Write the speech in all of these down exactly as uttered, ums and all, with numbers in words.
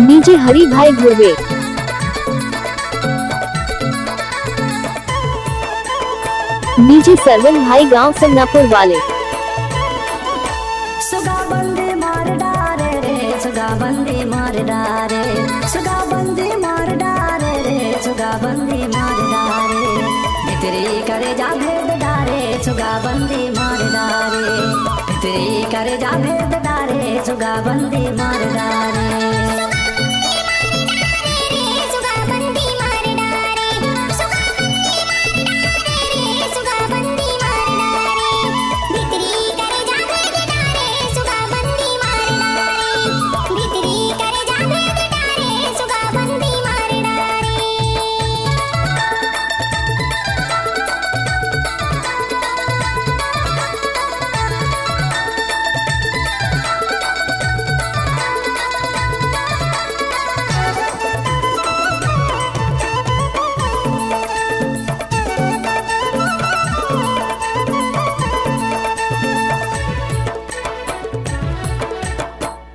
नीचे हरी भाई घुरवे। नीचे सरवन भाई गांव सन्नापुर वाले। सुगा बंदी मार डारे रे, सुगा बंदी मार डारे, सुगा बंदी मार डारे रे, सुगा बंदी मार डारे। भितरी करे जा भेद डारे, सुगा बंदी मार डारे। भितरी करे जा भेद डारे, सुगा बंदी मार डारे।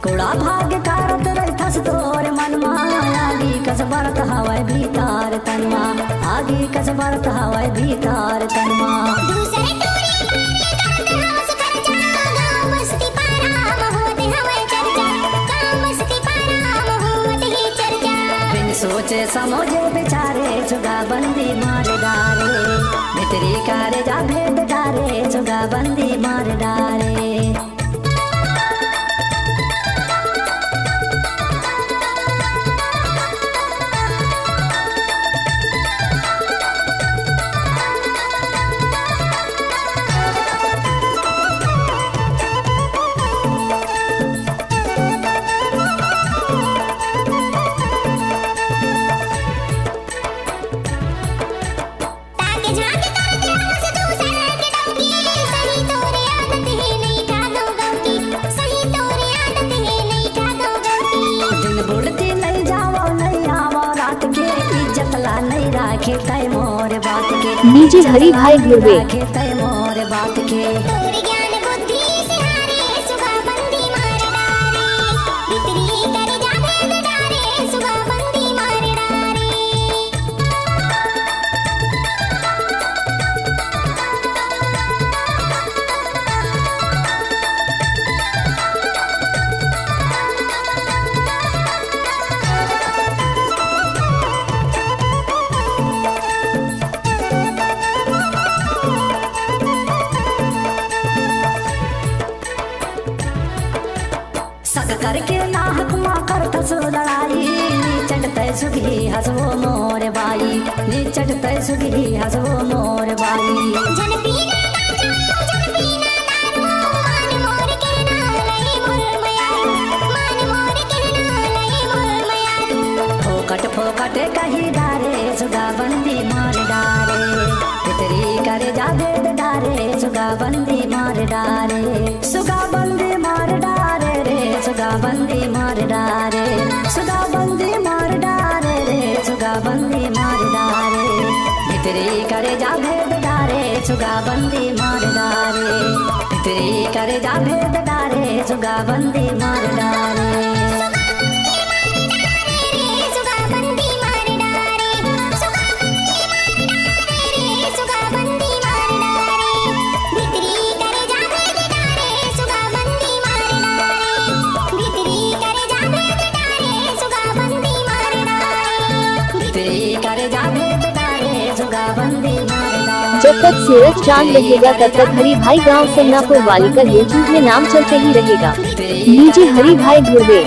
कुड़ा भाग कारत रहिथस तोर मनमा, आगी कस बरत हवय भीतर तनमा, आगी कस बरत हवय भीतर तनमा। दूसरे टोरी मारे जात हवस खर्चा, गाँव बस्ती पारा म होत हवय चर्चा, गाँव बस्ती पारा म होत हे चर्चा। बिन सोचे समझे विचारे सुगा बंदी मार डारे, भितरी करे जा भेद डारे, सुगा बंदी मार डारे। ताके झांके करत हवस दूसर के डौकी, सही तोरे आदत हे नइ ठागव गौकी, सही तोरे आदत हे नइ ठागव गौकी। दिन बुढ़ती नइ जावव, नइ आवव रात के, इज्जत ला नइ राखे तय मोर बात के। नीचे हरी भाई घुरवे। राखे तय मोर बात के। तोर ज्ञान बुद्धि सिहारे, सुगा बंदी मार डारे। भितरी करे जा भेद डारे, सुगा बंदी मार डारे। सग करके नाहक मा करथस लड़ाई, निचट तय सुगी हसवो मोर बाई, निचट तय सुगी हसवो मोर बाई। जन पीना गांजा, जन पीना दारू, मान मोर कहना लई मोर मयारू, मान मोर कहना लई मोर मयारू। फोकट फोकट कही डारे, सुगा बंदी मार डारे, भितरी करे जा भेद डारे, सुगा बंदी मार डारे। सुगा बंदी मार डारे रे, सुगा बंदी मार डारे, सुगा बंदी मार डारे रे, सुगा बंदी मार डारे। भितरी करे जा भेद डारे, सुगा बंदी मार डारे। भितरी करे जा भेद डारे, सुगा बंदी मार डारे। जब तक सूरज चांद रहेगा, तब तक हरी भाई गांव सन्नापुर वाली का YouTube में नाम चलते ही रहेगा। नीचे हरी भाई घुरवे।